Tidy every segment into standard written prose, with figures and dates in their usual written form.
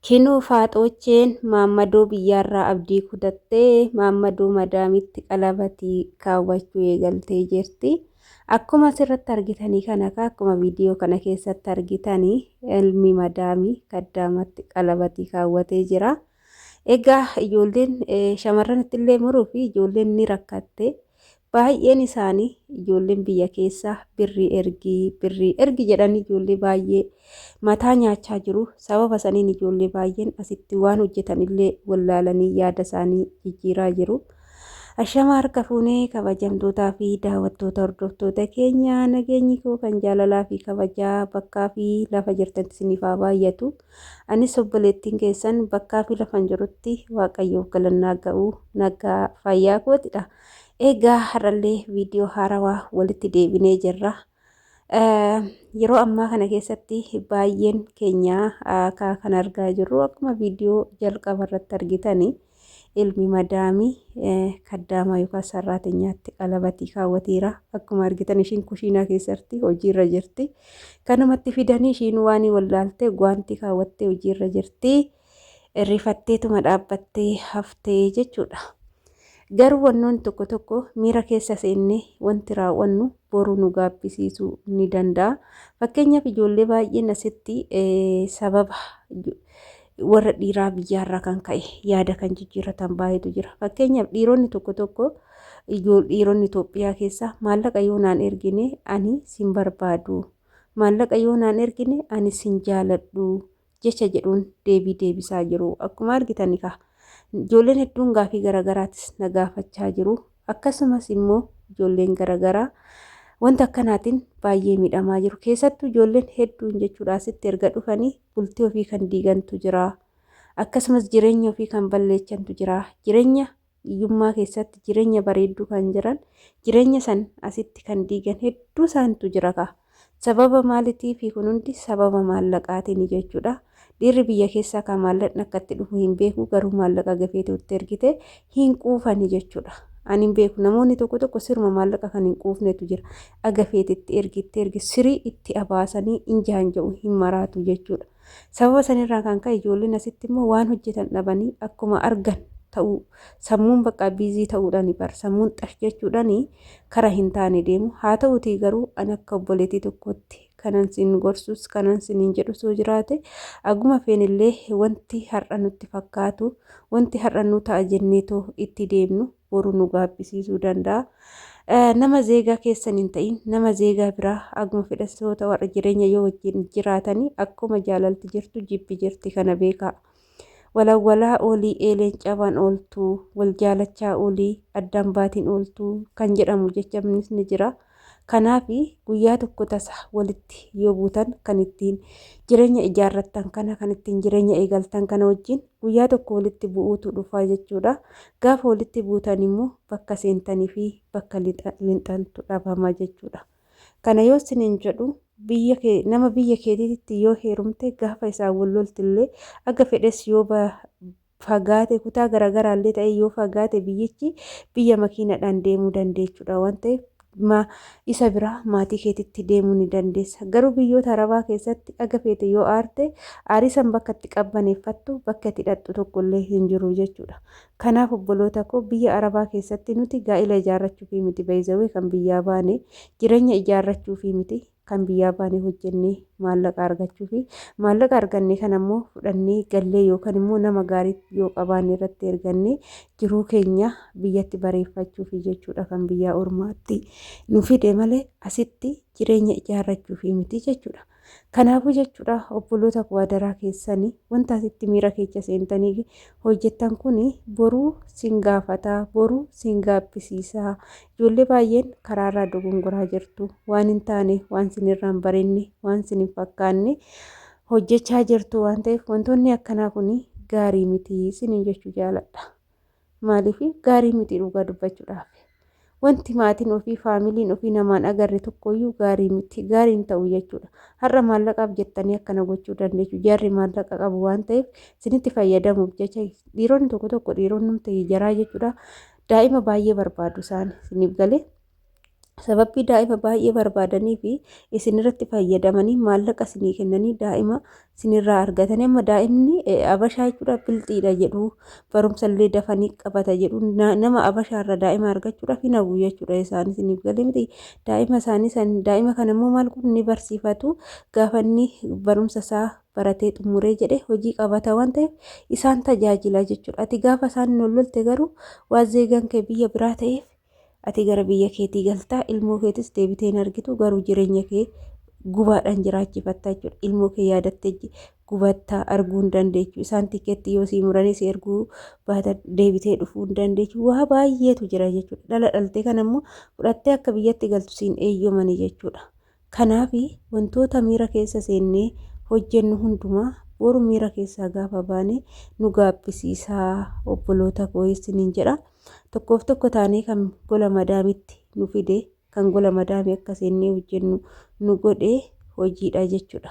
Kinoo Faaxoocheen Maammadoo biyyaarraa abdii kutattee Maammadoo madaamitti qalabatii kaawwachuu eegaltee jirti. Akkuma asirratti argitanii kana akkuma viidiyoo kana keessatti argitanii ilmi madaamii kaddaamatti qalabatii kaawwatee jira. Egaa ijoolleen shamarranitti illee muruu fi ijoolleen ni rakkatte. Baay'een isaanii ijoolleen biyya keessaa birrii ergi birrii ergi jedhanii ijoollee baay'ee mataa nyaachaa jiru. Sababa saniin ijoollee baay'een asitti waan hojjetan illee wallaalanii yaada isaanii jijjiiraa jiru. Ashama harka fuunee kabajamtootaa fi daawwattoota hordoftoota keenya nageenyi koo kan jaalalaa fi kabajaa bakkaa fi lafa jirtanitti isiniif haa baay'atu. Anis obboleettiin keessan bakkaa fi lafan jirutti Waaqayyoof galannaa ga'u nagaa fayyaa kootidha. Egaa har'allee viidiyoo haarawaa walitti deebinee jirra. Yeroo ammaa kana keessatti baay'een keenya kan argaa jirru akkuma viidiyoo jalqaba irratti argitani ilmi madaamii kaddaamaa yookaan sarraatenyaatti qalabatii kaawwateera. Akkuma argitan ishiin kushiinaa keessatti hojiirra jirti. Kanumatti fidanii ishiin waan wallaalte guwaantii kaawwattee hojiirra jirti. Rifatteetuma dhaabbattee haftee jechuudha. Garuu wannoonni tokko tokko miira keessa seennee wanti raawwannu boru nu gaabbisiisuu ni danda'a. Fakkeenyaaf ijoollee baay'een asitti sababa warra dhiiraa biyyaarraa kan ka'e yaada kan jijjiirratan baay'eetu jira. Fakkeenyaaf dhiironni tokko tokko dhiironni Itoophiyaa keessaa maallaqa yoo naan ergine ani sin barbaadu. Maallaqa yoo naan ergine ani sin jaaladhu. jecha jedhuun deebii deebisaa jiru. Akkuma argitani kaa ijoolleen hedduun gaafii garagaraatis na gaafachaa jiru. Akkasumas immoo ijoolleen garagaraa wanta akkanaatiin baay'ee miidhamaa jiru. Keessattuu ijoolleen hedduun jechuudha asitti erga dhufanii bultii ofii kan diigantu jira. Akkasumas jireenya ofii kan balleechantu jira. Jireenya hiyyummaa keessatti jireenya bareedduu kan jiran jireenya san asitti kan diigan hedduu isaantu jira kaa. Sababa maalitiifi kun hundi sababa maallaqaatiini jechuudha. Dhiirri biyya keessaa kan maallaqni akka itti dhufu hin beeku garuu maallaqa gafeetu itti ergite hin quufani jechuudha. Ani hin beeku namoonni tokko tokko siruma maallaqa kan hin quufnetu jira. Agafeeti itti ergi itti ergi sirii itti abaasanii hin jaanja'u hin maraatu jechuudha. Sababa sanirraa kan ka'e ijoolleen asitti immoo waan hojjetan dhabanii akkuma argan ta'uu sammuun bakka biizii ta'uudhaani bar sammuun xash jechuudhaani kara hin taane deemu. Haa ta'uutii garuu an akka obboleettii tokkootti kanan sin gorsus kanan sinin jedhus yoo jiraate aguma feenillee wanti har'a nutti fakkaatu wanti har'a nu ta'a jenneetoo itti deemnu boru nu gaabbisiisuu danda'a. Nama zeegaa keessan hin ta'in nama zeegaa biraa aguma fedhasoota warra jireenya yoo wajjin jiraatanii akkuma jaalalti jirtu jibbi jirti kana beekaa. Walawwalaa oolii eeleen cabaan ooltuu wal jaalachaa oolii addaan baatiin ooltuu kan jedhamu jechamnis ni jira. Kanaaf guyyaa tokko tasa walitti yoo buutan kan ittiin jireenya ijaarrattan kana kan ittiin jireenya eegaltan kana wajjin guyyaa tokko walitti bu'uutu dhufa jechuudha. Gaafa walitti buutan immoo bakka seentanii fi bakka lixantu dhabama jechuudha. Kana yoo isiniin jedhu biyya kee nama biyya keetiitti yoo heerumte gaafa isaan wal loltillee aga fedhes yoo fagaate kutaa garaagaraallee ta'e yoo fagaate biyyichi biyya makiinadhaan deemuu dandeechuudha waan ta'eef ma isa biraa maatii keetitti deemuu ni dandeessa. Garuu biyyoota Arabaa keessatti aga feete yoo aarte aarii san bakka itti qabbaneeffattu bakka itti dhaqxu tokkollee hin jiru jechuudha. Kanaaf obboloota koo biyya Arabaa keessatti nuti gaa'ila ijaarrachuufii miti bayzawee kan biyyaa baane jireenya ijaarrachuufii miti kan biyyaa baane hojjennee maallaqa argachuufi maallaqa arganne kana immoo fudhannee gallee yookaan immoo nama gaarii yoo qabaanne irratti ergannee jiruu keenya biyyatti bareeffachuufi jechuudha kan biyyaa ormaatti nu fide malee asitti jireenya ijaarrachuufi miti jechuudha. Kanaafuu jechuudha obboloota koo adaraa keessanii wanta asitti miira keessa seentanii hojjettan kun boruu sin gaafata boruu sin gaabbisiisa. Ijoollee baay'een karaarraa dogongoraa jirtu waan hin taane waan sinirraa hin barenne waan sin hin fakkaanne hojjechaa jirtu waan ta'eef wantoonni akkanaa kun gaarii miti sinin jechuu jaaladha. Maaliif gaarii miti dhugaa dubbachuudhaaf. Wanti maatiin ofii faamiliin ofii namaan agarre tokkoyyuu gaarii miti gaarii hin ta'u jechuudha. Har'a maallaqaaf jettanii akkana gochuu dandeessu. Jarri maallaqa qabu waan ta'eef isinitti fayyadamuuf jecha dhiironni tokko tokko dhiironni ta'e jaraa jechuudha. Daa'ima baay'ee barbaadu isaan isiniif galee. Sababbii daa'ima baay'ee barbaadanii fi isinirratti fayyadamanii maallaqa isinii kennanii daa'ima isinirraa argatanii amma daa'imni abashaa jechuudha bilxiidha jedhu, barumsa illee dafanii qabata jedhu, nama abashaarra daa'ima argachuudhaaf hin hawwu jechuudha isaan. Isiniif galee miti? Daa'ima isaanii san, daa'ima kana immoo maal godhu? Ni barsiifatu. Gaafa inni barumsa isaa baratee xumuree jedhe hojii qabata waan ta'eef isaan tajaajila jechuudha. Ati gaafa isaan hin lolte garuu waan zeegaan kee biyya biraa ta'eef ati gara biyya keetii galtaa, ilmoo keetis deebitee hin argitu, garuu jireenya kee gubaadhaan jiraachifatta jechuudha. Ilmoo kee yaadattee gubattaa, arguu hin dandeechu. Isaan tikeetti yoo sii muranii si erguu baatan deebitee dhufuu hin dandeechu. Waa baay'eetu jira jechuudha. Dhala dhaltee kana immoo fudhattee akka biyyatti galtu siin eeyyamani jechuudha. Kanaaf wantoota miira keessa seennee hojjennu hundumaa boru miira keessaa gaafa baane nu gaabbisiisaa, obboloota koo isiniin jedha. Tokkoof tokko taanee kan gola madaamitti nu fide, kan gola madaamii akka seennee hojjennu nu godhe hojiidha jechuudha.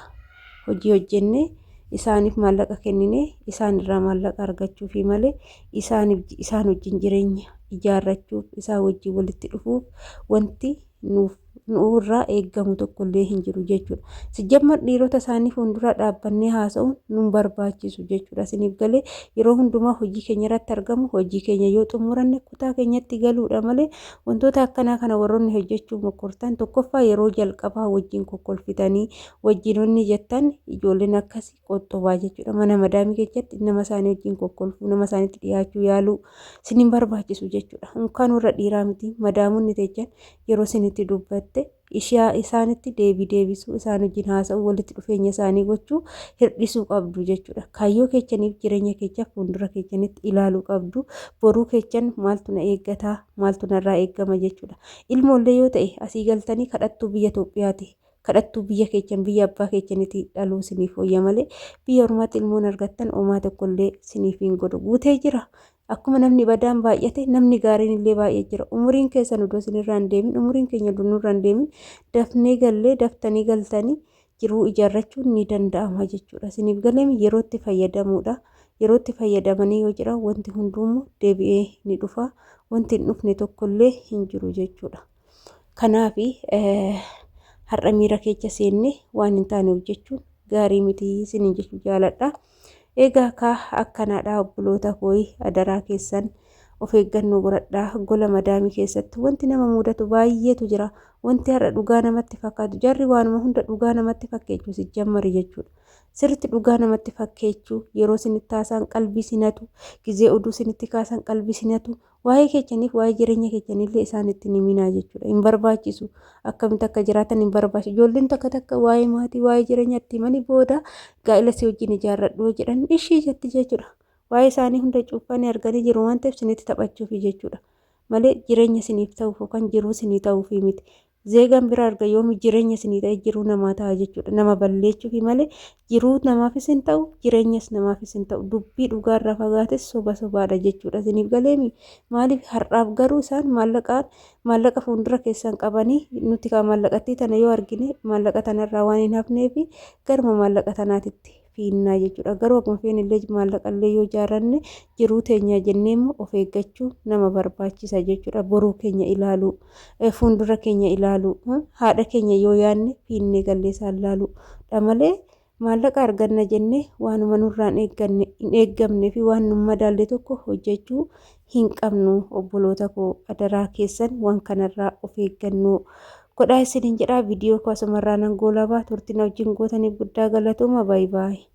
Hojii hojjennee isaaniif maallaqa kennine isaan irraa maallaqa argachuufi malee isaaniif isaan wajjin jireenya ijaarrachuuf, isaan wajjin walitti dhufuuf wanti nuuf nu irraa eeggamu tokkollee hin jiru jechuudha. Sijjammar dhiirota isaanii fuuldura dhaabbannee haasa'uun nun barbaachisu jechuudha. Isiniif galee? Yeroo hundumaa hojii keenya irratti argamu, hojii keenya yoo xumuranne kutaa keenyatti galuudha malee wantoota akkanaa kana warroonni hojjechuu mokkortan, tokkoffaa yeroo jalqabaa wajjin kokkolfitanii wajjin wanni jettan ijoolleen akkasii qoxxobaa jechuudha. Mana madaamii keessatti nama isaanii wajjin kokkolfuu, nama isaaniitti dhiyaachuu yaaluu isin hin barbaachisu jechuudha. Unkaan warra dhiiraa miti, madaamonni teechan yeroo isinitti dubbatte ishaa isaanitti deebii deebisuu, isaan wajjin haasa'uu, walitti dhufeenya isaanii gochuu hir'isuu qabdu jechuudha. Kaayyoo keechaniif jireenya keechaaf fuuldura keechanitti ilaaluu qabdu. Boruu keechan maaltu na eeggataa, maaltu narraa eeggama jechuudha. Ilmoollee yoo ta'e asii galtanii kadhattuu biyya Itoophiyaati. Kadhattuu biyya keechan, biyya abbaa keechanitti dhaluu isiniif wayya malee biyya ormaatti ilmoon argattan homaa tokkollee isiniif hin godhu. Guutee jira. Akkuma namni badaan baay'ate namni gaariin illee baay'ee jira. Umuriin keessan odoo isinirraa hin deemin, umuriin keenya odoo nurraa hin deemin dafnee gallee, daftanii galtanii jiruu ijaarrachuun ni danda'ama jechuudha. Isiniif galeemi? Yerootti fayyadamuudha. Yerootti fayyadamanii yoo jira wanti hunduummoo deebi'ee ni dhufa. Wanti hin dhufne tokkollee hin jiru jechuudha. Kanaaf har'a miira keessa seenne waan hin taane hojjechuun gaarii miti isiniin jechuu jaaladha. Egaa kaa akkanaadha obboloota kooyi, adaraa keessan of eeggannoo godhadhaa. Gola madaamii keessatti wanti nama mudatu baay'eetu jira. Wanti har'a dhugaa namatti fakkaatu, jarri waanuma hunda dhugaa namatti fakkeechuu si jammari jechuudha. Sirriitti dhugaa namatti fakkeechuu, yeroo isinitti haasa'an qalbii sinatu, gizee oduu isinitti kaasan qalbii sinatu, waa'ee keechaniif waa'ee jireenya keechanillee isaan itti himinaa jechuudha. Hin barbaachisu. Akkamitti akka jiraatan hin barbaachisu. Ijoolleen takka takka waa'ee maatii, waa'ee jireenya itti himanii booda gaa'ela si wajjin ijaarradhu jedhan ishii jetti jechuudha. Waa'ee isaanii hunda cuuffanii arganii jiru waan ta'eef isinitti taphachuufi jechuudha. Malee jireenya isiniif ta'uuf yookaan jiruu isinii ta'uufi miti. Zeegaan bira arga yoomi jireenya isinii ta'e jiruu namaa ta'a jechuudha. Nama balleechuufi malee jiruu namaafis hin ta'u, jireenyas namaafis hin ta'u. Dubbii dhugaarraa fagaates soba sobaadha jechuudha. Isiniif galeemi? Maaliif har'aaf garuu isaan maallaqaan maallaqa fuuldura keessan qabanii nuti kaa maallaqattii tana yoo argine maallaqa tanarraa waan hin hafneefi garuma maallaqa tanaatitti fiinnaa jechuudha. Garuu akkuma feene illee maallaqa illee yoo ijaarranne jiruu teenya jennee immoo of eeggachuu nama barbaachisa jechuudha. Boruu keenya ilaaluu, fuuldura keenya ilaaluu, haadha keenya yoo yaadne fiinnee gallee isaan ilaaluu dha malee maallaqa arganna jennee waanuma nurraa hin eeggamne fi waan nu madaalle tokko hojjechuu hin qabnu. Obboloota koo, adaraa keessan waan kanarraa of eeggannoo godhaa isiniin jedhaa. Viidiyoo koo asumarraa nan goolabaa. Turtiin wajjin gootaniif guddaa galatooma. Baay'ee baay'ee.